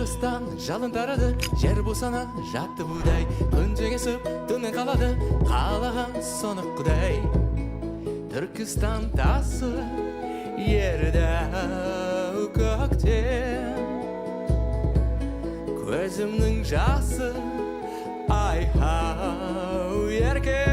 Шығыстан жалын тарады, жер бусана жатты будай. Күн теңесіп төмен қалады, қалаған соны Құдай. Түркістан тасы ерді көктем. Көзімнің жасы, ай-хау, еркем.